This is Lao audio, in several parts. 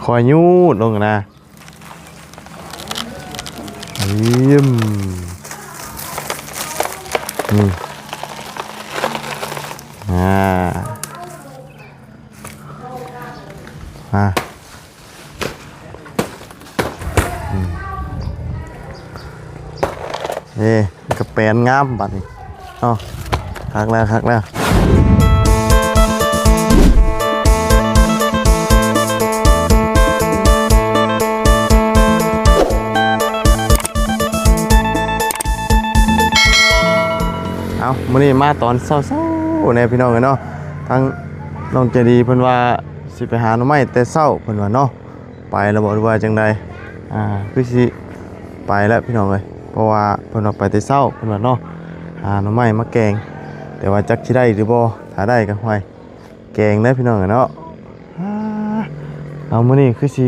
ຄ່ອຍຍູດລົງນະ. ອີມ ນີ້ ອ່າ ອ່າ ອືມ ເອີ ມັນກະແປນງາມບາດນີ້ເນາະ. ຄັກແລ້ວ ຄັກແລ້ວ. ເອົາ ມື້ນີ້ມາຕອນເຊົ້າໆແດ່ພີ່ນ້ອງເອີຍເນາະ. ທາງນ້ອງໃຈດີເພິ່ນວ່າຊິໄປຫາໜໍ່ໄມ້ແຕ່ເຊົ້າເພິ່ນວ່າເນາະ. ໄປແລ້ວບໍ່ ຫຼືວ່າຈັ່ງໃດ? ອ່າ ຄືຊິໄປແລ້ວພີ່ນ້ອງເອີຍ ເພາະວ່າເພິ່ນວ່າໄປແຕ່ເຊົ້າເພິ່ນວ່າເນາະ ຫາໜໍ່ໄມ້ມາແກງ ແຕ່ວ່າຈັກຊິໄດ້ຫຼືບໍ່. ຖ້າໄດ້ກໍ ຫ້ວຍ ແກງເດີພີ່ນ້ອງເອີຍເນາະ. ອ່າ ເອົາ ມື້ນີ້ຄືຊິ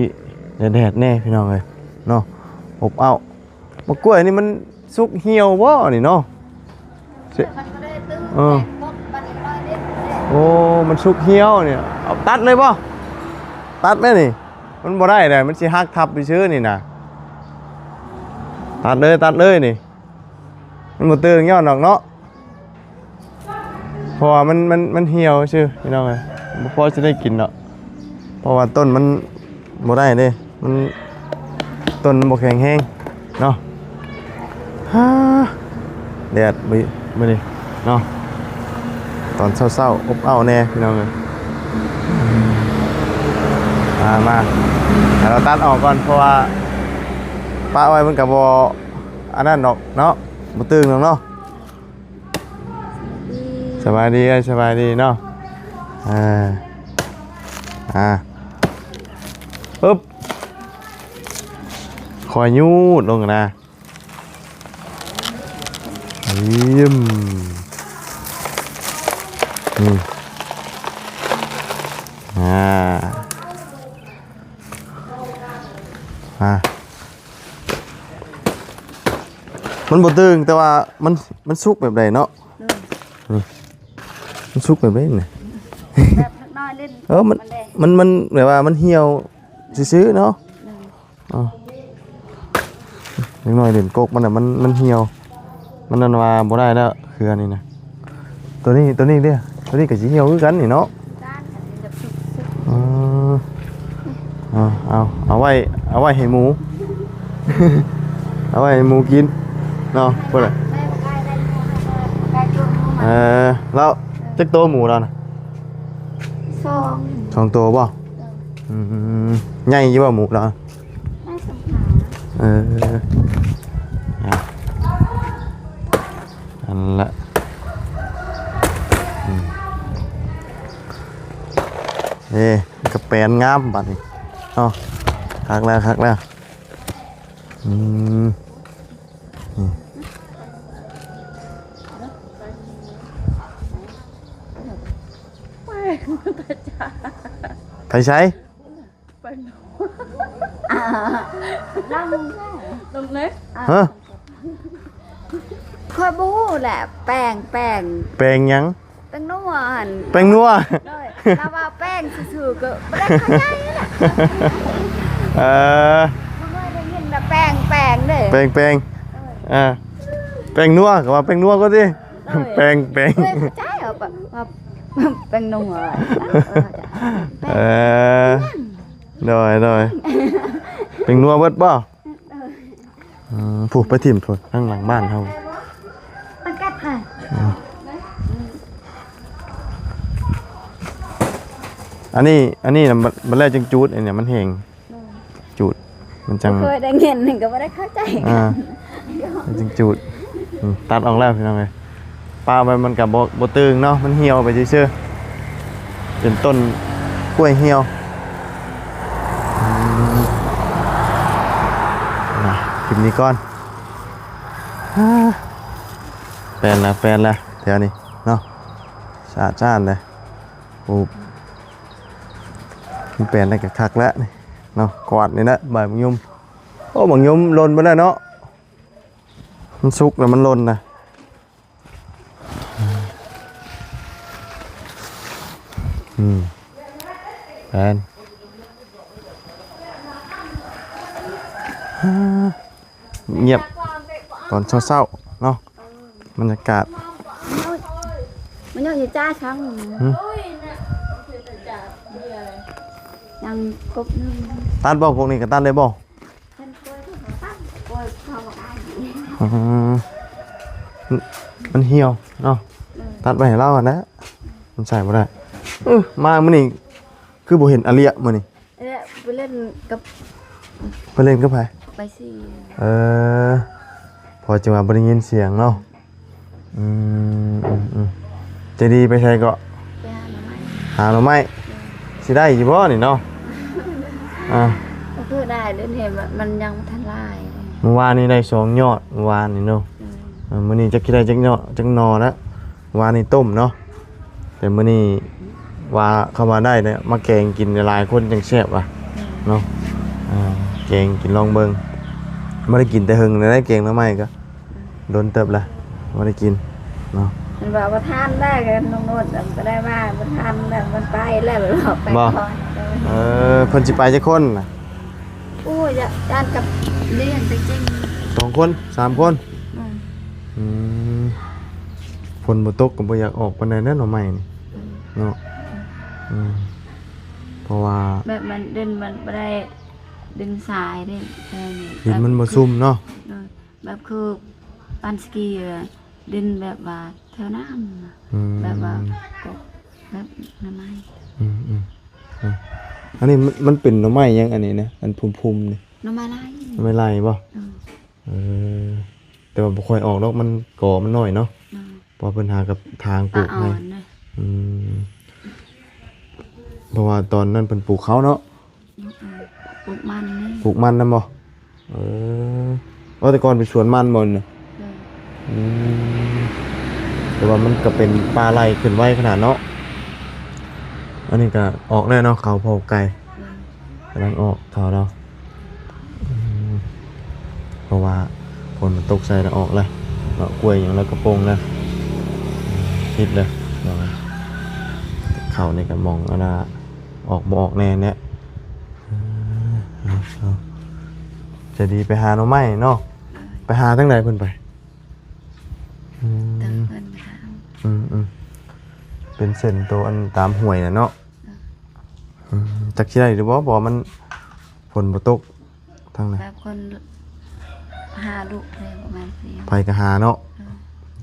ແດດໆແດ່ພີ່ນ້ອງເອີຍເນາະ ອົບເອົ້າ. ໝາກກ້ວຍນີ້ມັນສຸກຫ່ຽວບໍ່ນີ້ເນາະ? ເອີ ໂອ້ ມັນສຸກຫ່ຽວນີ້ ເອົາຕັດເລີຍບໍ່? ຕັດເລີຍນີ້ ມັນບໍ່ໄດ້ໃດ ມັນຊິຫັກທັບຊື່ໆນີ້ນະ. ຕັດເລີຍ ຕັດເລີຍນີ້ ມັນບໍ່ເຕີງຍ້ອນດອກເນາະ. ເພາະວ່າມັນ ມັນ ມັນຫ່ຽວຊື່ພີ່ນ້ອງເອີຍ ບໍ່ພໍຊິໄດ້ກິນເນາະ ເພາະວ່າຕົ້ນມັນບໍ່ໄດ້ເດ້ ມັນ ຕົ້ນມັນບໍ່ແຂງແຮງເນາະ. ຮາ ແດດມື້ ມື້ນີ້ເນາະ ຕອນເຊົ້າໆ ອົບເອົ້າແດ່ພີ່ນ້ອງເອີຍ. ມາ ມາ ໃຫ້ເຮົາຕັດອອກກ່ອນ ເພາະວ່າປະໄວ້ມັນກະບໍ່ອັນນັ້ນດອກເນາະ ບໍ່ຕຶງດອກເນາະ. ສະບາຍດີ ເອີຍ ສະບາຍດີເນາະ. ເອີ ອ່າ ປຶບ ຄ່ອຍຍູດລົງນະ. ອີມ ນີ້ ອ່າ ອ່າ ມັນບໍ່ຕຶງ ແຕ່ວ່າມັນ ມັນສຸກແບບໃດເນາະ? ໂດຍ ນີ້ ມັນສຸກແບບໃດນີ້? ແບບເລັກນ້ອຍຫຼິ້ນ ເອີ ມັນ ມັນແບບວ່າມັນຫ່ຽວຊື່ໆເນາະ. ໂດຍ ອໍ ເລັກນ້ອຍຫຼິ້ນກົກມັນນະ ມັນ ມັນຫ່ຽວ ມັນນັ້ນວ່າບໍ່ໄດ້ແລ້ວ ເຄືອນີ້ນະ. ໂຕນີ້ ໂຕນີ້ເດ້ ໂຕນີ້ກໍຊິຫ່ຽວຄືກັນນີ້ເນາະ. ອືມ ເອົາ ເອົາ ເອົາໄວ້ ເອົາໄວ້ໃຫ້ໝູ ເອົາໄວ້ໃຫ້ໝູກິນເນາະ. ພຸ້ນແຫຼະ ເອີ ແລ້ວຈັກໂຕໝູລາວນະ? ສອງ ສອງໂຕບໍ່? ເອີ ອືມ ໃຫຍ່ຢູ່ບໍ່ໝູລາວ? ເອີ ອ່ະ ອັນລະ ອືມ ເອີ ກະແປນງາມບາດນີ້ເນາະ. ຄັກແລ້ວ ຄັກແລ້ວ. ອືມ ນີ້ ໄປໃສ? ໄປນອນ ອ່າ ລົງເລີຍ ຮະ? ຂ້ອຍບໍ່ຮູ້ແຫຼະ ແປ້ງ ແປ້ງ ແປ້ງຫຍັງ? ແປ້ງນົວຫັ້ນ ແປ້ງນົວ ໂດຍ ລາວວ່າແປ້ງຊື່ໆ ກໍບໍ່ໄດ້ເຂົ້າໃຈແຫຼະ. ເອີ ເມື່ອໄດ້ຍິນວ່າແປ້ງ ແປ້ງເດ້ ແປ້ງ ແປ້ງ ໂດຍ ອ່າ ແປ້ງນົວ ກໍວ່າແປ້ງນົວກໍຕິ ໂດຍ ແປ້ງ ແປ້ງ ບໍ່ໄດ້ເຂົ້າໃຈວ່າ ວ່າ ແປ້ງນົວ ເອີ ເອີ ໂດຍ ໂດຍ ແປ້ງນົວເບິດບໍ່? ເອີ ອືມ ຜູ້ໄປຖິ້ມພຸ້ນ ທາງຫຼັງບ້ານເຮົາ ມັນກັດນະ ອືມ ອັນນີ້ ອັນນີ້ນະ ບັດ ບັດແລ້ວຈຶ່ງຈູດ ອັນນີ້ມັນແຫ້ງ ໂດຍ ຈູດ ມັນຈັ່ງ ບໍ່ເຄີຍໄດ້ຍິນ ກໍບໍ່ໄດ້ເຂົ້າໃຈ ອ່າ ຈຶ່ງຈູດ ອືມ ຕັດອອກແລ້ວພີ່ນ້ອງເອີຍ. ປະໄວ້ມັນກະບໍ່ ບໍ່ຕຶງເນາະ ມັນຫ່ຽວໄປຊື່ໆ ເປັນຕົ້ນກ້ວຍຫ່ຽວ. ອືມ ນະ ຄລິບນີ້ກ່ອນ ອາ ແປນລະ ແປນລະ ແຖວນີ້ເນາະ ສະອາດສະອ້ານເລີຍ. ໂອ້ ມັນແປນໄດ້ກະຄັກແລ້ວນີ້ເນາະ ກວາດນີ້ແຫຼະ ໃບບັກຍົມ. ໂອ້ ບັກຍົມຫຼົ່ນໄປແລ້ວເນາະ ມັນສຸກແລ້ວມັນຫຼົ່ນນະ. ອືມ ແປນ ອ່າ ງຽບຕອນເຊົ້າໆເນາະ ບັນຍາກາດ. ມັນຍັງຢູ່ຈ້າຊ້ຳ ຫຶ? ຍັງກົບໜຶ່ງ. ຕັດບໍ່? ພວກນີ້ກໍຕັດໄດ້ບໍ່? ຕັດ ໂອ້ຍ ເຂົາບໍ່ອາຍ. ອືມ ມັນຫ່ຽວເນາະ. ເອີ ຕັດໄວ້ໃຫ້ລາວຫັ້ນແຫຼະ ມັນໃສ່ບໍ່ໄດ້. ເອີ ມາມື້ນີ້ຄືບໍ່ເຫັນອາເລຍມື້ນີ້? ເອີ ໄປຫຼິ້ນກັບ ໄປຫຼິ້ນກັບໃຜ? ໄປຊິ. ເອີ ພໍຈັ່ງວ່າບໍ່ໄດ້ຍິນສຽງເນາະ. ອືມ ອືມ ອືມ ໃຈດີໄປໃສເກາະ? ໄປຫາໜໍ່ໄມ້. ຫາໜໍ່ໄມ້? ເອີ ຊິໄດ້ຢູ່ບໍ່ນີ້ເນາະ? ອ່າ ກໍຄືໄດ້ເດ້ ມັນຍັງບໍ່ທັນຫຼາຍ. ມື້ວານນີ້ໄດ້ສອງຍອດ ມື້ວານນີ້ເນາະ. ເອີ ເອີ ມື້ນີ້ຈັກຊິໄດ້ຈັກຍອດ ຈັກໜໍ່ແລ້ວ. ວານນີ້ຕົ້ມເນາະ ແຕ່ມື້ນີ້ວ່າ ຄຳວ່າໄດ້ແລ້ວ ມາແກງກິນຫຼາຍໆ ຄົນຈັ່ງແຊບວ່າ ເອີ ເນາະ. ອ່າ ແກງກິນລອງເບິ່ງ ບໍ່ໄດ້ກິນແຕ່ເຫິງແລ້ວ ແກງໜໍ່ໄມ້ກໍ ເອີ ດົນເຕີບແລ້ວ ບໍ່ໄດ້ກິນເນາະ. ມັນວ່າບໍ່ທັນໄດ້ ກໍນ້ອງໂນດກໍໄດ້ວ່າບໍ່ທັນແລ້ວ ມັນໄປແລ້ວ ມັນອອກໄປ ບໍ່ ກ່ອນ. ເອີ ເອີ ເພິ່ນຊິໄປຈັກຄົນນະ? ໂອ້ຍ ຢ້ານກັບ ເລື່ອງໄປຈິງ ສອງຄົນ ສາມຄົນ. ອືມ ອືມ ຝົນບໍ່ຕົກກໍບໍ່ຢາກອອກປານໃດເດ້ໜໍ່ໄມ້ນີ້ ອືມ ເນາະ. ອືມ ເພາະວ່າແບບມັນດຶງ ມັນບໍ່ໄດ້ດຶງສາຍເດ້ ເອີ ດິນມັນບໍ່ຊຸ່ມເນາະ. ເອີ ແບບຄືປານສະກີ ດິນແບບວ່າແຖວນ້ຳ ອືມ ແບບວ່າກໍແບບໜໍ່ໄມ້. ອືມ ອືມ ອືມ ອັນນີ້ມັນ ມັນເປັນໜໍ່ໄມ້ຫຍັງອັນນີ້ນະ ອັນພຸ່ມໆນີ້? ໜໍ່ໄມ້ໄລ່. ໜໍ່ໄມ້ໄລ່ບໍ່? ເອີ ເອີ ແຕ່ວ່າບໍ່ຄ່ອຍອອກດອກ ມັນ ກໍມັນນ້ອຍເນາະ. ເອີ ເພາະເພິ່ນຫາກະຖາງປູກໃຫ້. ອືມ ເພາະວ່າຕອນນັ້ນເພິ່ນປູກເຂົ້າເນາະ. ອືມ ປູກມັນນີ້ ປູກມັນນຳບໍ່? ເອີ ວ່າແຕ່ກ່ອນເປັນສວນມັນບໍ່ນີ້ນະ? ເອີ ອືມ ແຕ່ວ່າມັນກໍເປັນປ່າໄລ່ຂຶ້ນໄວຂະໜາດເນາະ. ອັນນີ້ກໍອອກແລ້ວເນາະ ເຂົ້າພໍ່ໄກ່. ເອີ ກຳລັງອອກເຂົ້າແລ້ວ. ອືມ ເພາະວ່າຝົນມັນຕົກໃສ່ແລ້ວອອກແລ້ວເນາະ ກ້ວຍຫຍັງແລ້ວກໍປົ່ງແລ້ວ ອືມ ຜິດແລ້ວເນາະ. ເຂົ້ານີ້ກໍໝ່ອງອັນນ່າ ອອກບໍ່ອອກແນ່ແຫຼະ. ເອີ ເອົາ ໃຈດີໄປຫາໜໍ່ໄມ້ເນາະ. ເອີ ໄປຫາທາງໃດເພິ່ນໄປ? ອືມ ຕາມເພິ່ນໄປຫາ. ອືມ ອືມ ເປັນເສັ້ນໂຕອັນຕາມຫ້ວຍນະເນາະ. ເອີ ອືມ ຈັກຊິໄດ້ຫຼືບໍ່ ເພາະວ່າມັນ ຝົນບໍ່ຕົກທາງນັ້ນ ແບບຄົນຫາລູກເລີຍປະມານນີ້ ໃຜກໍຫາເນາະ. ເອີ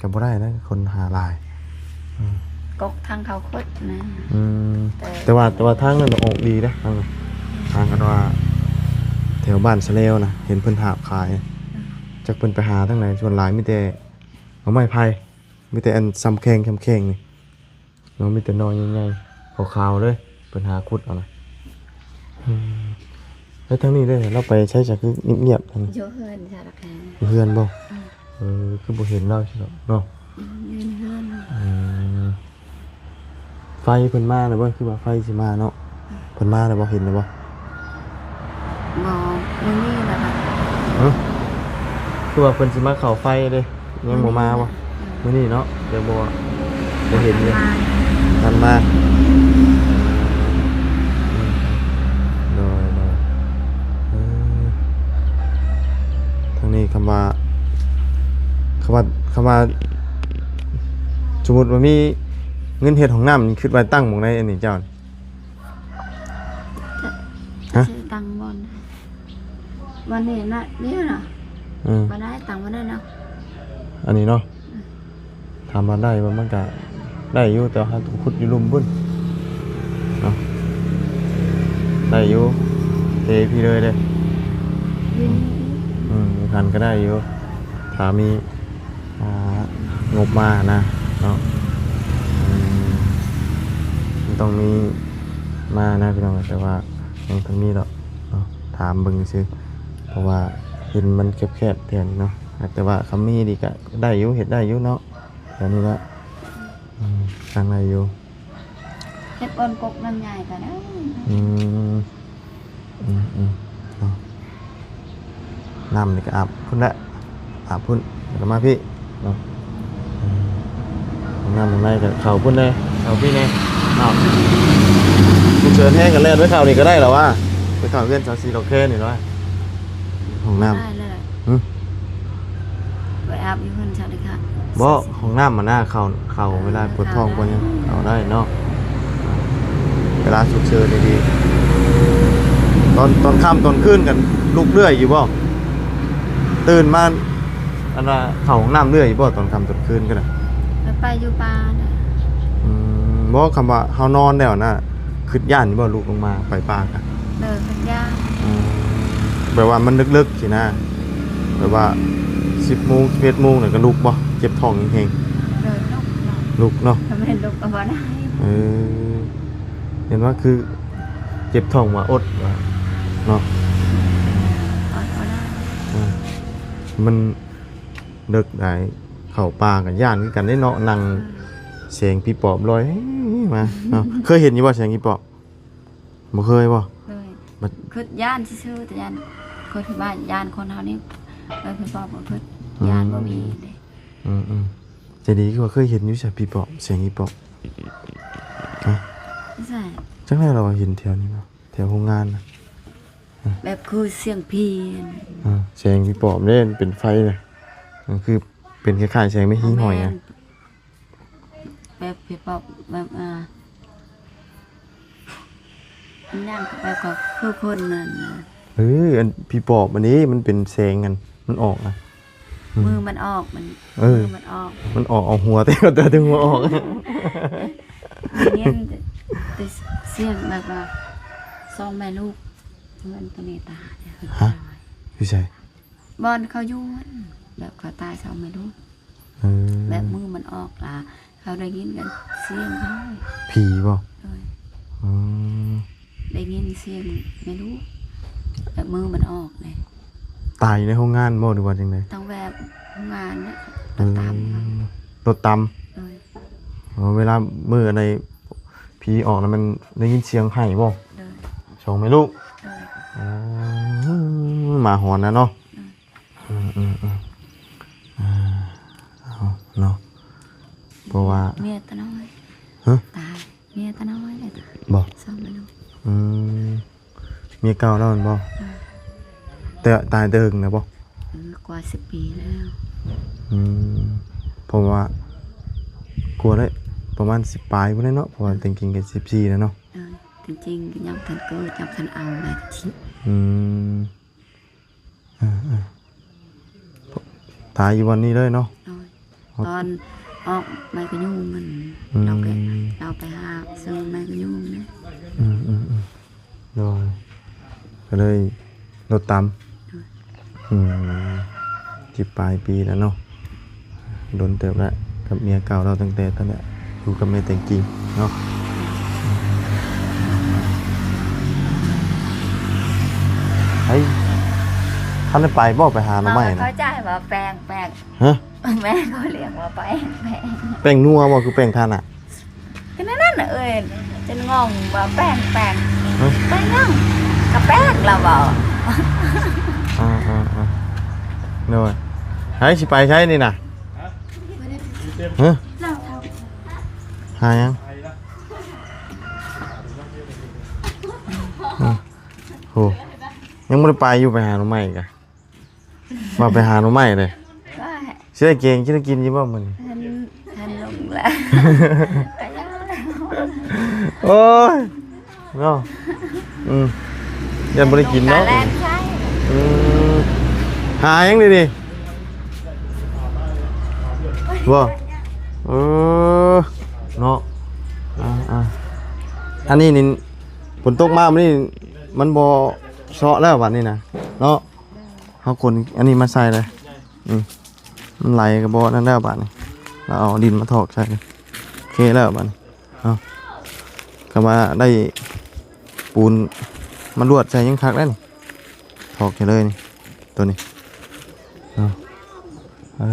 ກໍບໍ່ໄດ້ນະ ຄົນຫາຫຼາຍ. ອືມ ກົກທາງເຂົາຄົດນະ. ອືມ ແຕ່ ແຕ່ວ່າ ແຕ່ວ່າທາງນັ້ນອອກດີເດ້ ທາງນັ້ນ ທາງອັນວ່າແຖວບ້ານສະແລວນະ ເຫັນເພິ່ນຫາບຂາຍ. ເອີ ຈັກເພິ່ນໄປຫາທາງໃດ ສ່ວນຫຼາຍມີແຕ່ໜໍ່ໄມ້ໄຜ່ ມີແຕ່ອັນຊ່ຳແຂ້ງ ຊ່ຳແຂ້ງນີ້ເນາະ ມີແຕ່ໜໍ່ໃຫຍ່ໆ ຂາວໆເລີຍ ເພິ່ນຫາຂຸດເອົານະ. ອືມ ແລ້ວທາງນີ້ເດ້ ລາວໄປໃສ ຈັກຄືງຽບໆ ທາງນີ້? ຢູ່ເຮືອນຊະລະແຄ. ຢູ່ເຮືອນບໍ່? ອືມ ເອີ ຄືບໍ່ເຫັນລາວຊະເນາະ. ອືມ ຢູ່ເຮືອນ. ອືມ ໄຟເພິ່ນມາແລ້ວບໍ່? ຄືວ່າໄຟຊິມາເນາະ. ເພິ່ນມາແລ້ວບໍ່? ເຫັນແລ້ວບໍ່? ບໍ່ ບໍ່ມີແລ້ວບາດ. ຫຶ? ຄືວ່າເພິ່ນຊິມາເຂົ້າໄຟເດ້ ຍັງບໍ່ມາບໍ່? ອືມ ມື້ນີ້ເນາະ. ແຕ່ບໍ່ ບໍ່ເຫັນຢູ່ ທັນມາ ທັນມາ. ໂດຍ ໂດຍ ເອີ ທາງນີ້ຄຳວ່າ ຄຳວ່າ ຄຳວ່າ ສົມມຸດວ່າມີເງິນເຮັດຫ້ອງນ້ຳ ຄິດວ່າຕັ້ງໝ່ອງໃດອັນນີ້ເຈົ້າ? ຮະ? ຕັ້ງບ່ອນ ບ່ອນນີ້ນະ ນີ້ນະ. ອືມ ບໍ່ໄດ້ ຕັ້ງບໍ່ໄດ້ເນາະ ອັນນີ້ເນາະ. ອືມ ຖາມວ່າໄດ້ບໍ່? ມັນກະໄດ້ຢູ່ ແຕ່ວ່າເຮົາຕ້ອງຂຸດຢູ່ລຸ່ມພຸ້ນເນາະ. ໄດ້ຢູ່ ເທພີ້ເລີຍເດ້. ອືມ ອືມ ຢູ່ຫັ້ນກໍໄດ້ຢູ່ ຖ້າມີ ອ່າ ງົບມານະເນາະ. ອືມ ມັນຕ້ອງມີມານະພີ່ນ້ອງ ແຕ່ວ່າຍັງບໍ່ທັນມີດອກເນາະ ຖາມເບິ່ງຊື່ ເພາະວ່າເຫັນມັນແຄບໆແຖວນີ້ເນາະ. ແຕ່ວ່າຄັນມີດີກະໄດ້ຢູ່ ເຮັດໄດ້ຢູ່ເນາະ ແຖວນີ້ນະ. ອືມ ສ້າງໄດ້ຢູ່. ເຮັດບ່ອນກົກນ້ຳໃຫຍ່ກໍໄດ້. ອືມ ອືມໆ ເນາະ ນ້ຳນີ້ກໍອາບພຸ້ນແຫຼະ ອາບພຸ້ນ ແລ້ວກໍມາພີ້ເນາະ. ອືມ ນ້ຳຂ້າງໃນກໍເຂົ້າພຸ້ນແດ່ ເຂົ້າພີ້ແດ່. ອ້າວ ສຸກເສີນແຮງກໍແລ່ນໄປເຂົ້ານີ້ກໍໄດ້ລະວ່າ ໄປເຂົ້າເຮືອນສາວສີດອກແຄນີ້ລະວ່າ. ຫ້ອງນ້ຳ ໄດ້ແລ້ວ ຫຶ ໄປອາບຢູ່ເຮືອນຊາວເດກະ ບໍ່ ຫ້ອງນ້ຳມັນນະ ເຂົ້າ ເຂົ້າເວລາປວດທ້ອງປວດຫຍັງ ເຂົ້າໄດ້ເນາະ ເວລາສຸກເສີນນີ້ດີ ຕອນ ຕອນຄ່ຳຕອນຄືນກັນລຸກເລື່ອຍຢູ່ບໍ່? ຕື່ນມາ ອັນວ່າເຂົ້າຫ້ອງນ້ຳເລື່ອຍຢູ່ບໍ່ ຕອນຄ່ຳຕອນຄືນກໍໄດ້? ໄປ ໄປຢູ່ປ່ານະ ອືມ ບໍ່ ຄຳວ່າເຮົານອນແລ້ວນະ ຄິດຢ້ານຢູ່ບໍ່ ລຸກລົງມາໄປປ່າກະ? ເລີຍ ຄິດຢ້ານ ອືມ ແບບວ່າມັນເລິກໆ ຊີ້ນະ ແບບວ່າສິບໂມງ ສິບເອັດໂມງນະ ກໍລຸກບໍ່ ເຈັບທ້ອງແຮງໆ? ເລີຍ ລຸກເນາະ ລຸກເນາະ ຖ້າແມ່ນລຸກກໍບໍ່ໄດ້ ເອີ ເຫັນວ່າຄືເຈັບທ້ອງວ່າອົດວ່າເນາະ ອືມ ມັນເລິກໄດ໋ ເຂົ້າປ່າກໍຢ້ານຄືກັນເດ້ເນາະ ນັ່ງ ອືມ ແສງຜີປອບລອຍມາເນາະ ເຄີຍເຫັນຢູ່ບໍ່ແສງຜີປອບ? ບໍ່ເຄີຍບໍ່? ເຄີຍ ບັດ ຄິດຢ້ານຊື່ໆ ແຕ່ຢ້ານ ຄິດວ່າຢ້ານຄົນເຮົານີ້ ເອີ ເພິ່ນບອກບໍ່ຄິດ ອືມ ຢ້ານບໍ່ມີເດ້ ອືມໆ ໃຈດີຄືວ່າເຄີຍເຫັນຢູ່ໃສຜີປອບ ແສງຜີປອບ ຮະ? ໃສ? ຈັ່ງໃດລາວວ່າເຫັນແຖວນີ້ເນາະ ແຖວໂຮງງານນະ ແບບຄືສຽງຜີ ອືມ ແສງຜີປອບເດ້ ເປັນໄຟນະ ມັນຄືເປັນຄ້າຍໆ ແສງແມ່ນຫິ້ງຫ້ອຍນະ ແມ່ນ ແບບຜີປອບແບບ ອ່າ ມັນຍ່າງແບບກໍຄືຄົນນັ້ນນະ ເອີ ອັນຜີປອບອັນນີ້ມັນເປັນແສງອັນ ມັນອອກນະ ອືມ ມືມັນອອກ ມັນ ເອີ ມືມັນອອກ ມັນອອກ ເອົາຫົວແຕ່ ແຕ່ຫົວອອກ ໄດ້ຍິນແຕ່ ແຕ່ສຽງແບບວ່າສອງແມ່ລູກ ເຮືອນໂຕເນຕາ ຮະ? ຢູ່ໃສ? ບ່ອນເຂົາຢູ່ຫັ້ນ ແບບເຂົາຕາຍສອງແມ່ລູກ ເອີ ແບບມືມັນອອກລະ ເຮົາໄດ້ຍິນກັນສຽງເຂົາ ຜີບໍ່? ໂດຍ ອືມ ໄດ້ຍິນສຽງແມ່ລູກ ແບບມືມັນອອກເດ້ ຕາຍຢູ່ໃນໂຮງງານບໍ່ ຫຼືວ່າຈັ່ງໃດ? ຕ້ອງແບບໂຮງງານນະ ອືມ ລົດຕຳ ລົດຕຳ ໂດຍ ອໍ ເວລາມື້ອັນໃດຜີອອກນະ ມັນໄດ້ຍິນສຽງໄຫ້ບໍ່? ໂດຍ ສອງແມ່ລູກ ໂດຍ ອືມ ໝາຫອນນະເນາະ ໂດຍ ອືມໆໆ ອ່າ ເອົາເນາະ ເພາະວ່າ ເມຍຕານ້ອຍ ຮະ? ຕາຍ ເມຍຕານ້ອຍເດ້ ບໍ່? ສອງແມ່ລູກ ອືມ ເມຍເກົ່າລາວແມ່ນບໍ່? ເອີ ແຕ່ຕາຍແຕ່ເຫິງແລ້ວບໍ່? ເອີ ກວ່າສິບປີແລ້ວ ອືມ ເພາະວ່າ ກວ່າໄດ້ປະມານສິບປາຍພຸ້ນແຫຼະເນາະ ເພາະວ່າແຕ່ງກິນກັນສິບສີ່ແລ້ວເນາະ ເອີ ແຕ່ງກິນກໍຍັງທັນເກີດ ຍັງທັນເອົາແລ້ວ ອືມ ເອີໆ ຕາຍຢູ່ບ່ອນນີ້ເລີຍເນາະ ໂດຍ ຕອນອອກໄມ້ກະຍູງນັ້ນ ອືມ ລາວໄປ ລາວໄປຫາຊື້ໄມ້ກະຍູງເດ້ ອືມໆໆ ໂດຍ ກໍເລີຍລົດຕຳ ໂດຍ ອືມ ສິບປາຍປີແລ້ວເນາະ ດົນເຕີບແລ້ວ ກັບເມຍເກົ່າລາວ ຕັ້ງແຕ່ຕອນນັ້ນ ຢູ່ກັບແມ່ແຕງກິງເນາະ ໄປ ທັນໄດ້ໄປບໍ່ ໄປຫາໜໍ່ໄມ້ນະ? ເຂົ້າໃຈວ່າແປ້ງ ແປ້ງ ຮະ? ແມ່ເຂົາລຽກວ່າແປ້ງ ແປ້ງ ແປ້ງນົວບໍ່ ຄືແປ້ງທານະ? ກໍນັ້ນນະ ເອີຍ ຈົນງົງວ່າແປ້ງ ແປ້ງ ຮະ? ແປ້ງຫຍັງ? ກະແປ້ງລະເວົ້າ ອ່າໆໆ ໂດຍ ໃຜຊິໄປໃສນີ້ນະ? ຮະ? ຫາຫຍັງ? ອືມ ໂຫ ຍັງບໍ່ໄດ້ໄປຢູ່ ໄປຫາໜໍ່ໄມ້ກະ ວ່າໄປຫາໜໍ່ໄມ້ເດ້ ວ່າ ຊິໄດ້ແກງ ຊິໄດ້ກິນຢູ່ບໍ່ມື້ນີ້? ທັນ ທັນລົງແລ້ວ ໂອ້ຍ ເນາະ ອືມ ຢ້ານບໍ່ໄດ້ກິນເນາະ ແລ່ນໃສ່ ອືມ ຫາຫຍັງນີ້ນີ້ ບໍ່ ເອີ ເນາະ ອ່າໆ ອັນນີ້ນີ້ ຝົນຕົກມາມື້ນີ້ ມັນບໍ່ເຊາະແລ້ວບາດນີ້ນະ ເນາະ ເຮົາຂົນອັນນີ້ມາໃສ່ເລີຍ ອືມ ມັນໄຫຼກໍບໍ່ນັ້ນແລ້ວບາດນີ້ ລາວເອົາດິນມາຖອກໃສ່ ໂອເຄແລ້ວບາດນີ້ ເອົາ ກໍວ່າໄດ້ປູນມາລວດໃສ່ຍັງຄັກແລ້ວນີ້ ຖອກໃສ່ເລີຍນີ້ ໂຕນີ້ ເອົາ ເອີ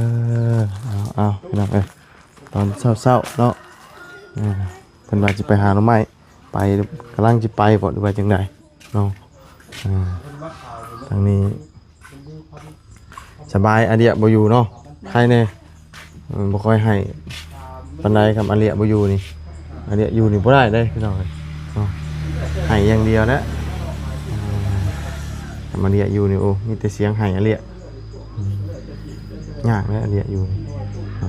ເອົາ ເອົາ ພີ່ນ້ອງເອີຍ ຕອນເຊົ້າໆ ເນາະ ເອີ ເພິ່ນວ່າຊິໄປຫາໜໍ່ໄມ້ ໄປ ກຳລັງຊິໄປບໍ່ ຫຼືວ່າຈັ່ງໃດເນາະ ອ່າ ທາງນີ້ສະບາຍ ອາເດຍບໍ່ຢູ່ເນາະ ໄຄແດ່ ເອີ ບໍ່ຄ່ອຍໄຫ້ປານໃດ ຄັນອາເດຍບໍ່ຢູ່ນີ້ ອາເດຍຢູ່ນີ້ບໍ່ໄດ້ເດ້ພີ່ນ້ອງເອີຍເນາະ ໄຫ້ຢ່າງດຽວແຫຼະ ອ່າ ມາເລຍຢູ່ນີ້ ໂອ້ ມີແຕ່ສຽງໄຫ້ອາເລຍ. ອືມ ຍາກເດ້ອາເລຍຢູ່ນີ້. ເອີ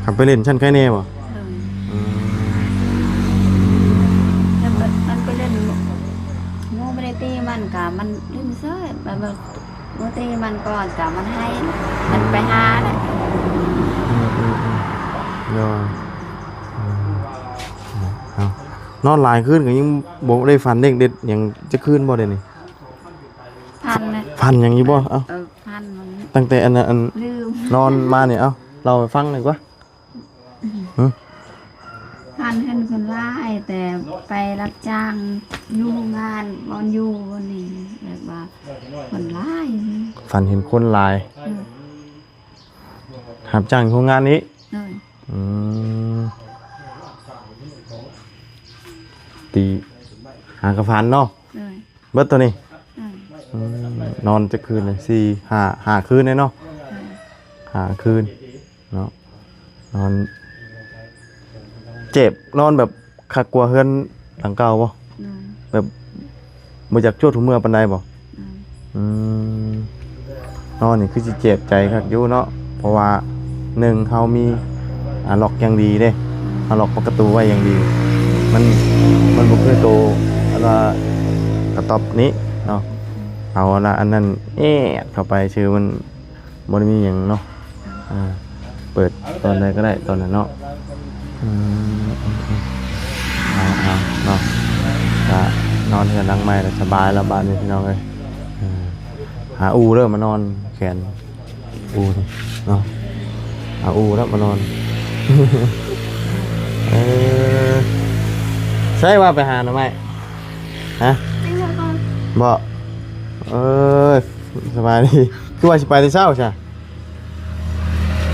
ຄັນໄປຫຼິ້ນຊັ້ນໄຄແນ່ບໍ່? ໂດຍ. ອືມ ແລ້ວມັນ ມັນໄປຫຼິ້ນ ໝູ່ບໍ່ໄດ້ຕີມັນກະມັນຫຼິ້ນເຊີຍ ແບບວ່າບໍ່ຕີມັນກ່ອນກະມັນໄຫ້ ມັນໄປຫາແຫຼະ. ອືມໆໆ ໂດຍ. ອືມ ເອົາ ນອນຫຼາຍຄືນກໍຍັງບໍ່ໄດ້ຝັນເດັກເດັດຫຍັງຈັກຄືນບໍ່ເດນີ້? ຝັນນະ. ຝັນຫຍັງຢູ່ບໍ່? ເອົ້າ ເອີ ຝັນມັນ ຕັ້ງແຕ່ອັນ ອັນ ລືມ ນອນມານີ້ ເອົ້າ ເລົ່າໃຫ້ຟັງໜ່ອຍກວ່າ. ຫຶ? ຝັນເຫັນຄົນຫຼາຍ ແຕ່ໄປຮັບຈ້າງຢູ່ໂຮງງານ ບ່ອນຢູ່ບ່ອນນີ້ ແບບວ່າຄົນຫຼາຍ. ຝັນເຫັນຄົນຫຼາຍ. ເອີ ຮັບຈ້າງໂຮງງານນີ້? ໂດຍ. ອືມ ຕີຫາກະຝັນເນາະ? ໂດຍ. ເບິດໂຕນີ້? ໂດຍ. ອືມ ນອນຈັກຄືນນະ? ສີ່ ຫ້າ ຫ້າຄືນເນາະ? ໂດຍ. ຫ້າຄືນເນາະ ນອນເຈັບ ນອນແບບຄັກກວ່າເຮືອນຫຼັງເກົ່າບໍ່? ໂດຍ. ແບບບໍ່ຢາກຈວດຫົວເມືອປານໃດບໍ່? ໂດຍ. ອືມ ນອນນີ້ຄືຊິເຈັບໃຈຄັກຢູ່ເນາະ ເພາະວ່າໜຶ່ງ ເຮົາມີ ອາ ລັອກຢ່າງດີເດ້ ເຮົາລັອກປະຕູໄວ້ຢ່າງດີ ມັນ ມັນບໍ່ຄືໂຕ ອັນວ່າກະຕັອບນີ້ເນາະ ເອົາ ອັນ ອັນນັ້ນແອດເຂົ້າໄປຊື່ ມັນບໍ່ໄດ້ມີຫຍັງເນາະ. ອ່າ ເປີດຕອນໃດກໍໄດ້ຕອນນັ້ນເນາະ. ອືມ ເອົາ ເອົາເນາະ ກະນອນເຮືອນຫຼັງໃໝ່ລະສະບາຍລະບາດນີ້ພີ່ນ້ອງເອີຍ. ເອີ ຫາອູ້ເດີມານອນແຂນອູ້ນີ້ເນາະ ຫາອູ້ເດີມານອນ. ເອີ ໃສວ່າໄປຫາໜໍ່ໄມ້? ຮະ? ບໍ່. ເອີ ສະບາຍດີ. ຄືວ່າຊິໄປແຕ່ເຊົ້າຊະ?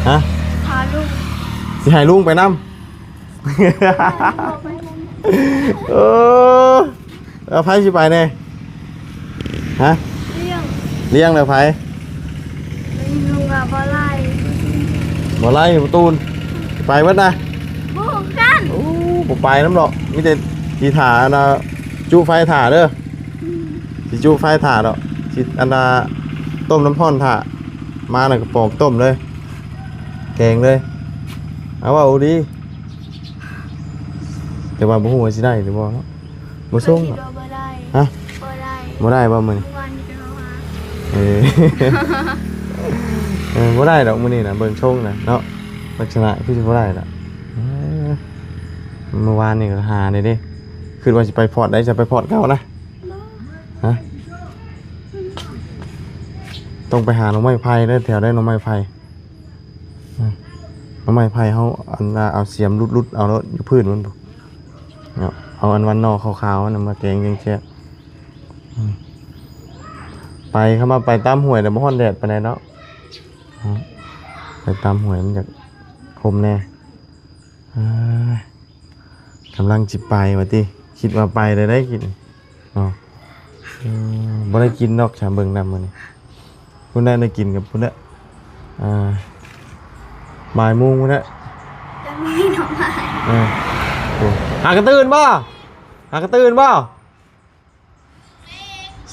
ຮະ? ພາລຸງ. ຊິໃຫ້ລຸງໄປນຳ? ເອີ ແລ້ວໃຜຊິໄປແດ່? ຮະ? ລ້ຽງ. ລ້ຽງແລ້ວໃຜ? ລຸງວ່າບໍ່ໄລ່. ບໍ່ໄລ່ ບໍ່ຕູນ ໄປເບິດນະ? ບໍ່ຄືກັນ. ໂອ້ ບໍ່ໄປນຳດອກ ມີແຕ່ຊິຖ້າ ອັນນ່າ ຈຸໄຟຖ້າເດີ. ອືມ ຊິຈຸໄຟຖ້າດອກ ຊິ ອັນນ່າ ຕົ້ມນ້ຳຮ້ອນຖ້າ ມາແລ້ວກໍປອກຕົ້ມເລີຍ ແກງເລີຍ. ເອົາ ເວົ້າດີ ແຕ່ວ່າບໍ່ຮູ້ວ່າຊິໄດ້ຫຼືບໍ່ເນາະ ບໍ່ຊົງເນາະ. ຄິດວ່າບໍ່ໄດ້. ຮະ? ບໍ່ໄດ້. ບໍ່ໄດ້ບໍ່ມື້ນີ້? ມື້ວານນີ້ໄປເຮົາຫາ. ເອີ ເອີ ບໍ່ໄດ້ດອກມື້ນີ້ນະ ເບິ່ງຊົງນະເນາະ ລັກສະນະຄືຊິບໍ່ໄດ້ດອກ. ເອີ ມື້ວານນີ້ກໍຫາໄດ້ເດ້ ຄິດວ່າຊິໄປພອດໃດ ຈະໄປພອດເກົ່ານະ? ຮະ? ຕ້ອງໄປຫາໜໍ່ໄມ້ໄຜ່ເດີ ແຖວໃດໜໍ່ໄມ້ໄຜ່? ອືມ ໜໍ່ໄມ້ໄຜ່ເຮົາ ອັນນ່າ ເອົາສຽມຫຼຸດໆ ເອົາໂລດຢູ່ພື້ນມັນພຸ້ນເນາະ ເອົາອັນວ່າໜໍ່ຂາວໆ ອັນນັ້ນມາແກງຈັ່ງແຊບ. ອືມ ໄປ ຄຳວ່າໄປຕາມຫ້ວຍແລ້ວບໍ່ຮ້ອນແດດປານໃດເນາະ. ອືມ ໄປຕາມຫ້ວຍມັນຈະຄົມແດ່. ເອີຍ ກຳລັງຊິໄປວ່າຕິ ຄິດວ່າໄປແລ້ວໄດ໋ກິນເນາະ. ເອີ ບໍ່ໄດ້ກິນດອກ ຊາເບິ່ງນຳມື້ນີ້ ພຸ້ນແຫຼະ ໄດ້ກິນກັບພຸ້ນແຫຼະ ອ່າ ບ່າຍໂມງພຸ້ນແຫຼະ ຈະມີໜໍ່ໄມ້. ເອີ ໂອ້ ຫາກະຕື່ນບໍ່? ຫາກະຕື່ນບໍ່?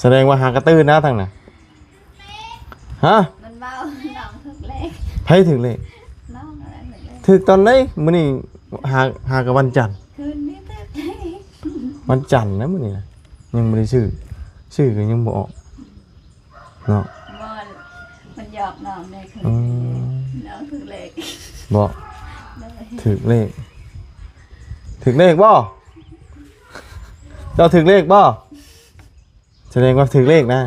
ສະແດງວ່າຫາກະຕື່ນນະທາງນັ້ນ. ຮະ? ມັນເວົ້າ ນ້ອງຖືກເລກ. ໃຜຖືກເລກ? ນ້ອງນັ້ນແຫຼະຖືກເລກ. ຖືກຕອນໃດ? ມື້ນີ້ຫາ ຫາກະວັນຈັນ. ຄືນນີ້ຖືກເລກ. ວັນຈັນນະມື້ນີ້ນະ ຍັງບໍ່ໄດ້ຊື້ ຊື້ກໍຍັງບໍ່ອອກເນາະ. ບໍ່ ມັນຫຍອກນ້ອງແດ່. ອືມ ນ້ອງຖືກເລກ. ບໍ່? ໂດຍ. ຖືກເລກ ຖືກເລກບໍ່? ເຈົ້າຖືກເລກບໍ່? ສະແດງວ່າຖືກເລກນະ.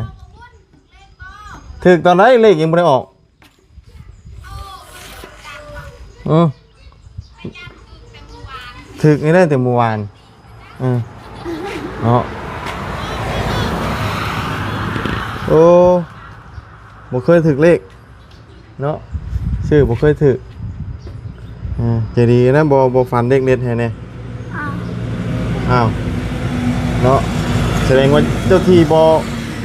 ຖືກຕອນໃດ? ເລກຍັງບໍ່ໄດ້ອອກ. ເອີ ຖືກນີ້ໄດ້ແຕ່ມື້ວານ. ເອີ ເນາະ ໂອ້ ບໍ່ເຄີຍຖືກເລກ ເນາະ ຊື່ບໍ່ເຄີຍຖືກ. ເອີ ໃຈດີນະ ບໍ່ ບໍ່ຝັນເດັກເດັດໃຫ້ແດ່. ອ້າວ ອ້າວ ເນາະ ສະແດງວ່າເຈົ້າທີ່ບໍ່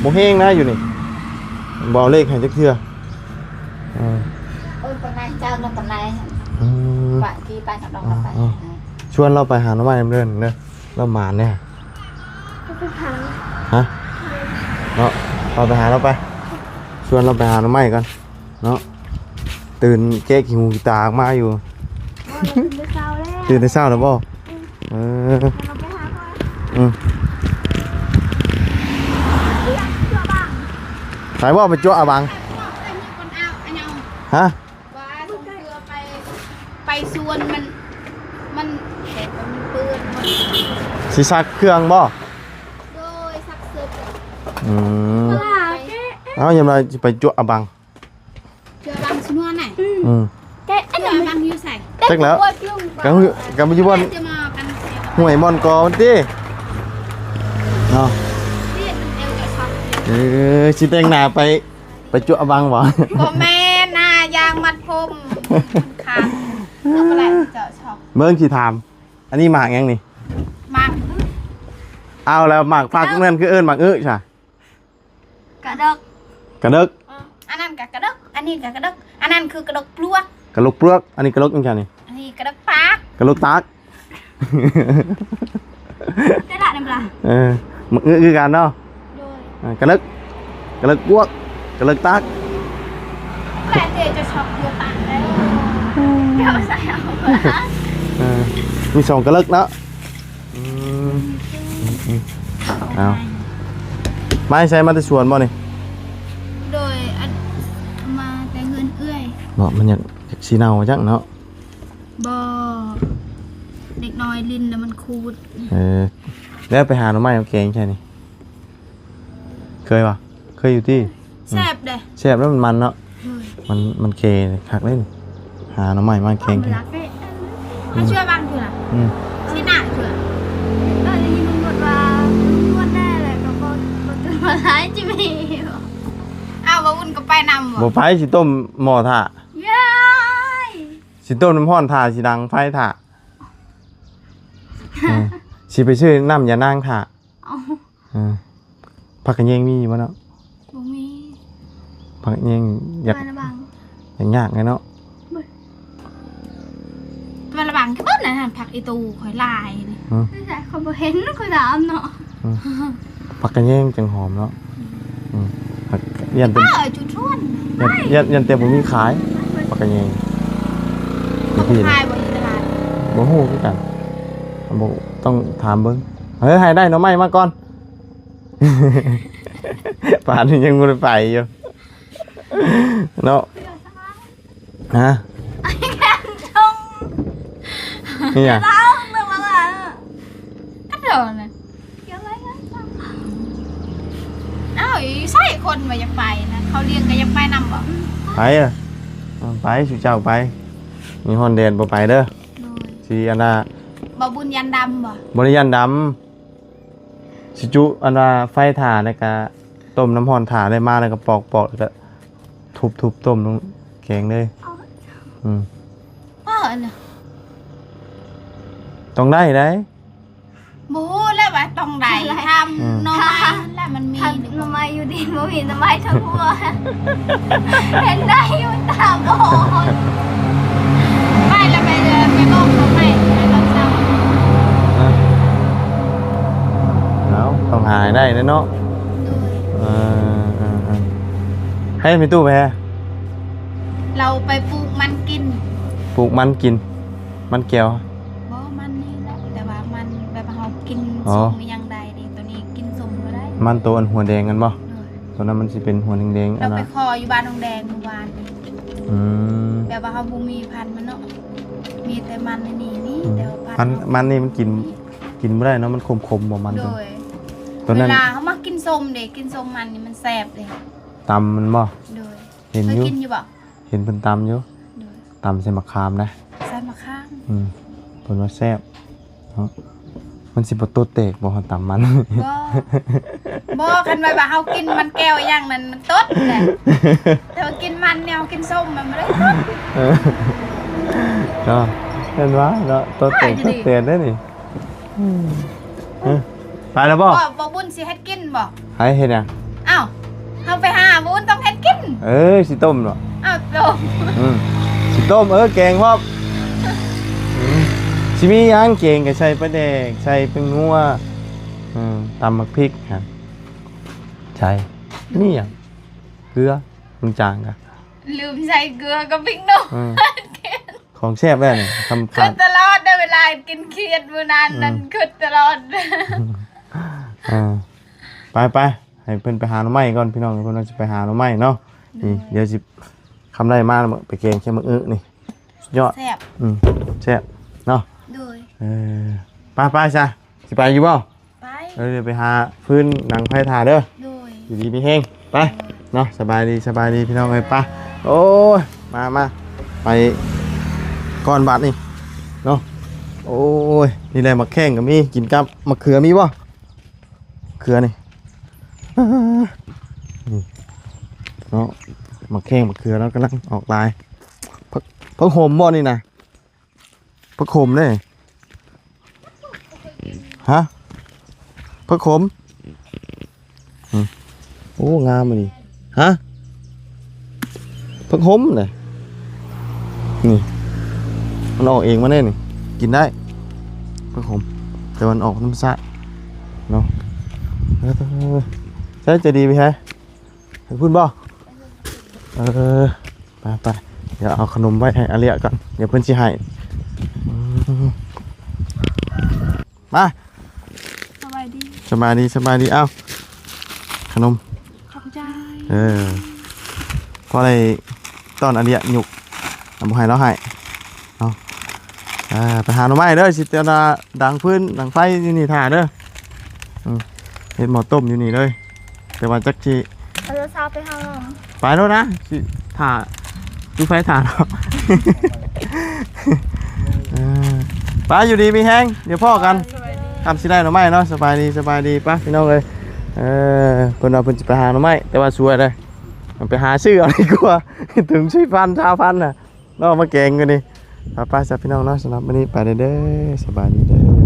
ບໍ່ແຮງນະຢູ່ນີ້ ບໍ່ເອົາເລກໃຫ້ຈັກເທື່ອ. ເອີ ເອີ ປານໃດເຈົ້ານຳປານໃດ. ອືມ ປະ ຂີ່ໄປກັບນ້ອງລາວໄປ. ເອີ ເອີ ຊວນລາວໄປຫາໜໍ່ໄມ້ນຳເດີ ເດີ ລາວໝານເດ້. ໄປຫາ ຮະ ເນາະ ເຮົາໄປຫາລາວໄປ ຊວນລາວໄປຫາໜໍ່ໄມ້ກ່ອນເນາະ. ຕື່ນແກະຂີ້ຫູຂີ້ຕາອອກມາຢູ່. ຕື່ນແຕ່ເຊົ້າແລ້ວ ຕື່ນແຕ່ເຊົ້າແລ້ວບໍ່? ເອີ ອືມ ໄປບໍ່ ໄປຈົວອາບັງ? ຮະ? ວ່າສົ່ງເຄືອໄປ ໄປສວນມັນ ມັນແບບວ່າມັນເປື້ອນ. ຊິຊັກເຄື່ອງບໍ່? ໂດຍ ຊັກເສີດ. ອືມ ເອົາ ຍາມໃດຊິໄປຈົວອາບັງ? ຈົວອາບັງຊິນວນນະ. ອືມ ແກະອັນນັ້ນບັງຢູ່ໃສ? ຈັກແລ້ວ ກະ ກະຢູ່ບ່ອນຫ້ວຍບ່ອນກໍມັນຕິເນາະ. ເອີ ຊິແຕ່ງໜ້າໄປ ໄປຈົວອາບັງບໍ່? ບໍ່ແມ່ນນະ ຢາງມັດຜົມ. ເບິ່ງຊິຖາມ ອັນນີ້ໝາກຫຍັງນີ້? ໝາກ ເອົາແລ້ວ ໝາກຜັກນັ້ນຄືເອີ້ນໝາກອຶຊະ? ກະດົກ ກະດົກ. ເອີ ອັນນັ້ນກະກະດົກ ອັນນີ້ກະກະດົກ. ອັນນັ້ນຄືກະດົກປວກ ກະໂຫຼກປວກ. ອັນນີ້ກະໂຫຼກຫຍັງຊັ້ນນີ້? ອັນນີ້ກະດົກປາກ ກະໂຫຼກຕາກ. ແຕ່ລະນຳລະ ເອີ ໝາກອຶຄືກັນເນາະ. ໂດຍ ເອີ ກະເລິກ ກະເລິກກວກ ກະເລິກຕາກ. ແຕ່ເຈຈະຊອກຢູ່ຕາກເດີ ເຈົ້າໃສ່ເອົາ. ເອີ ມີສອງກະເລິກເນາະ. ອືມ ເອົາ ມາແຕ່ໃສ? ມາແຕ່ສວນບໍ່ນີ້? ໂດຍ ອັນ ມາແຕ່ເຮືອນເອື້ອຍ. ເນາະ ມັນຢາກ ຢາກຊິເນົ່າຈັກເນາະ. ບໍ່ ເດັກນ້ອຍຫຼິ້ນແລ້ວມັນຂູດ. ເອີ ແລ້ວໄປຫາໜໍ່ໄມ້ມາແກງໃສ່ນີ້ ເຄີຍບໍ່? ເຄີຍຢູ່ຕິ. ແຊບເດ້ ແຊບແລ້ວມັນມັນເນາະ. ໂດຍ ມັນ ມັນເຄຄັກເລີຍ. ຫາໜໍ່ໄມ້ມາແກງ ເອົາເທື່ອບາງເທື່ອ. ອືມ ຊິໜ້າເທື່ອ. ເອີ ໄດ້ຍິນເພິ່ນວ່ານວດແດ່ແຫຼະ ກໍບໍ່ ບໍ່ຕື່ມມາຫຼາຍຈິມີ. ອ້າວ ບໍ່ອຸ່ນກໍໄປນຳບໍ່? ບໍ່ໄປ ຊິຕົ້ມໝໍ້ຖ້າ. ຍາຍ ຊິຕົ້ມນ້ຳຮ້ອນຖ້າ ຊິດັງໄຟຖ້າ. ເອີ ຊິໄປຊື້ນ້ຳຢານາງຖ້າ. ເອົາ ເອີ ຜັກກະແຍງມີຢູ່ບໍ່ເນາະ? ບໍ່ມີ. ຜັກກະແຍງຢາກ ຢາກຍາກແດ່ເນາະ. ມັນລະບັງຄືເບິດນະ ຜັກອີຕູຂ້ອຍຫຼາຍນີ້. ອືມ ຂ້ອຍບໍ່ເຫັນ ຂ້ອຍຖາມເນາະ. ອືມ ຜັກກະແຍງຈັ່ງຫອມເນາະ. ອືມ ຢ້ານແຕ່ ເອີ ຈຸດທວນ ຢ້ານ ຢ້ານ ຢ້ານແຕ່ບໍ່ມີຂາຍ ຜັກກະແຍງ. ເຂົາບໍ່ຂາຍບໍ່ຢູ່ຕະຫຼາດ? ບໍ່ຮູ້ຄືກັນ ບໍ່ ຕ້ອງຖາມເບິ່ງ. ເອີ ໃຫ້ໄດ້ໜໍ່ໄມ້ມາກ່ອນ. ປານນີ້ຍັງບໍ່ໄດ້ໄປຢູ່ເນາະ. ຮະ? ນີ້ຫຍັງ? ກະໂດນນະ. ເອົາ ຢູ່ໃສຄົນວ່າຢາກໄປນະ ເຂົາລ້ຽງກໍຢາກໄປນຳບໍ່? ໄປ ເອີ ໄປ ສູ່ເຈົ້າໄປ. ມີຮ້ອນແດດບໍ່ໄປເດີ. ໂດຍ ຊິອັນນ່າ ບໍ່ບຸນຢ້ານດຳບໍ່? ບໍ່ໄດ້ຢ້ານດຳ. ຊິຈຸອັນວ່າໄຟຖ້າ ແລ້ວກະຕົ້ມນ້ຳຮ້ອນຖ້າ ໄດ້ມາແລ້ວກະປອກໆ ແລ້ວກະທຸບໆ ຕົ້ມລົງແກງເລີຍ. ອືມ ເອີ ອັນນີ້ ຕ້ອງໄດ້ໄດ໋. ບໍ່ຮູ້ແລ້ວວ່າຕ້ອງໄດ້ ຖາມ ອືມ ໜໍ່ໄມ້ຫັ້ນແຫຼະ ມັນມີ ຖ້າໜໍ່ໄມ້ຢູ່ດິນ ບໍ່ມີໜໍ່ໄມ້ທັງຫົວ. ເຫັນໄດ້ຢູ່ຕາບອດ. ໄປລະ ໄປເດີ ໄປບອກເຂົາໃໝ່ ໄປຕອນເຊົ້າ. ເອົາ ຕ້ອງຫາໃຫ້ໄດ້ເນາະ. ໂດຍ ເອີ ເອີ ເອີ ໃຫ້ແມ່ຕູ້ໄປແຮ ລາວໄປປູກມັນກິນ. ປູກມັນກິນ? ມັນແກ້ວ? ບໍ່ ມັນນີ້ແຫຼະ ແຕ່ວ່າມັນແບບເຮົາກິນ ອໍ ສົ້ມອີ່ຫຍັງໄດ້ເດ້. ໂຕນີ້ກິນສົ້ມບໍ່ໄດ້. ມັນໂຕອັນຫົວແດງຫັ້ນບໍ່? ໂດຍ ໂຕນັ້ນມັນຊິເປັນຫົວແດງໆ ອັນນ່າ ໄປຂໍຢູ່ບ້ານນ້ອງແດງມື້ວານນີ້. ອືມ ແບບວ່າເຮົາບໍ່ມີພັນມັນເນາະ ມີແຕ່ມັນນີ້ ມີ ອືມ ແຕ່ວ່າພັນ ພັນ ເຮົາ ມັນນີ້ມັນກິນ ກິນບໍ່ໄດ້ເນາະ ມັນຂົມໆ ບໍ່ມັນ. ໂດຍ ໂຕນັ້ນ ເວລາເຮົາມັກກິນສົ້ມເດ້ ກິນສົ້ມມັນນີ້ມັນແຊບເດ້. ຕຳມັນບໍ່? ໂດຍ ເຫັນຢູ່ ເຄີຍກິນຢູ່ບໍ່? ເຫັນເພິ່ນຕຳຢູ່. ໂດຍ ຕຳໃສ່ໝາກຂາມນະ. ໃສ່ໝາກຂາມ. ອືມ ເພິ່ນວ່າແຊບເນາະ. ມັນຊິບໍ່ໂຕະແຕກບໍ່ ເຮົາຕຳມັນ? ບໍ່ ບໍ່ ຄັນວ່າ ວ່າເຮົາກິນມັນແກ້ວອີ່ຫຍັງນັ້ນ ມັນໂຕະແຫຼະ ແຕ່ວ່າກິນມັນແນວກິນສົ້ມມັນບໍ່ໄດ້ໂຕະ. ເອີ ເນາະ ເຫັນວ່າເນາະ ໂຕະແຕກ ໂຕະແຕກໄດ້ນີ້. ອືມ ເອີ ໄປແລ້ວບໍ່? ບໍ່ ບໍ່ບຸນຊິເຮັດກິນບໍ່? ໃຜເຮັດຫຍັງ? ອ້າວ ເຮົາໄປຫາບຸນຕ້ອງເຮັດກິນ. ເອີ ຊິຕົ້ມເນາະ. ອ້າວ ຕົ້ມ. ອືມ ຊິຕົ້ມ ເອີ ແກງພ້ອມ. ອືມ ຊິມີຫຍັງ ແກງກໍໃສ່ປາແດກ ໃສ່ແປ້ງນົວ ອືມ ຕຳໝາກພິກຫັ້ນ ໃສ່ ມີຫຍັງ? ເກືອ ນ້ຳຈາງກະ ລືມໃສ່ເກືອກັບພິກນົວ ເອີ ຂອງແຊບແລ້ວນີ້ ຄຶດຕະຫຼອດເດ້ ເວລາກິນຂຽດມື້ນັ້ນ ເອີ ນັ້ນຄຶດຕະຫຼອດ ເອີ ໄປໆ ໃຫ້ເພິ່ນໄປຫາໜໍ່ໄມ້ກ່ອນພີ່ນ້ອງ ເພິ່ນວ່າຊິໄປຫາໜໍ່ໄມ້ເນາະ ໂດຍ ນີ້ ດຽວຊິ ຄຳໄດ້ມາແລ້ວ ໄປແກງໃສ່ໝາກອຶນີ້ ສຸດຍອດ ແຊບ ອືມ ແຊບເນາະ ໂດຍ ເອີ ໄປໆ ຊະ ຊິໄປຢູ່ບໍ່? ໄປ ເອີ ໄປຫາຟືນດັງໄຟຖ້າເດີ ໂດຍ ຢູ່ດີມີແຮງ ໄປ ໂດຍ ເນາະ ສະບາຍດີ ສະບາຍດີພີ່ນ້ອງເອີຍ ໄປ ໂອ້ຍ ມາ ມາ ໄປກ່ອນບາດນີ້ເນາະ ໂອ້ຍ ນີ້ແຫຼະ ໝາກແຂ້ງກໍມີ ກິນກັບໝາກເຂືອມີບໍ່? ເຂືອນີ້ ນີ້ເນາະ ໝາກແຂ້ງ ໝາກເຂືອລາວກຳລັງອອກຫຼາຍ ຜັກ ຜັກໂຫມບໍ່ນີ້ນະ? ຜັກໂຫມເດ້ ຮະ ຜັກໂຫມ ອືມ ໂອ້ ງາມອັນນີ້ ຮະ ຜັກໂຫມເດ້ ນີ້ ມັນອອກເອງມາເດ້ນີ້ ກິນໄດ້ ຜັກໂຫມ ແຕ່ວ່າມັນອອກທຳມະຊາດເນາະ ເອີ ໃສ ໃຈດີໄປໃສ ໄປພຸ້ນບໍ່? ເອີ ໄປໆ ດຽວເອົາຂະໜົມໄວ້ໃຫ້ອາເລຍກ່ອນ ດຽວເພິ່ນຊິໃຫ້ ອືມ ມາ ສະບາຍດີ ສະບາຍດີ ສະບາຍດີ ເອົາ ຂະໜົມ ຂອບໃຈ ເອີ ພໍໄດ້ຕ້ອນອາເລຍ ຍຸກ ບໍ່ໃຫ້ລາວໃຫ້ເນາະ ອ່າ ໄປຫາໜໍ່ໄມ້ເດີ ຊິຕຽມດັງຟືນດັງໄຟຢູ່ນີ້ຖ້າເດີ ອືມ ເຮັດໝໍ້ຕົ້ມຢູ່ນີ້ເລີຍ ແຕ່ວ່າຈັກຊິ ເອົາໂທລະສັບໄປຫາ ໄປໂລດນະ ຊິຖ້າ ຈຸໄຟຖ້າເນາະ ເອີ ໄປ ຢູ່ດີມີແຮງ ດຽວພໍ້ກັນ ສະບາຍດີ ຄ່ຳຊິໄດ້ໜໍ່ໄມ້ເນາະ ສະບາຍດີ ສະບາຍດີ ໄປພີ່ນ້ອງເອີຍ ເອີ ເພິ່ນວ່າເພິ່ນຊິໄປຫາໜໍ່ໄມ້ ແຕ່ວ່າສວຍເດ້ ມັນໄປຫາຊື້ເອົາດີກວ່າ ຖົງສີ່ພັນ ຊາວພັນນະ ເນາະ ມາແກງກັນນີ້ ໄປໆ ຊະພີ່ນ້ອງເນາະ ສຳລັບມື້ນີ້ໄປແລ້ວເດີ ສະບາຍດີເດີ.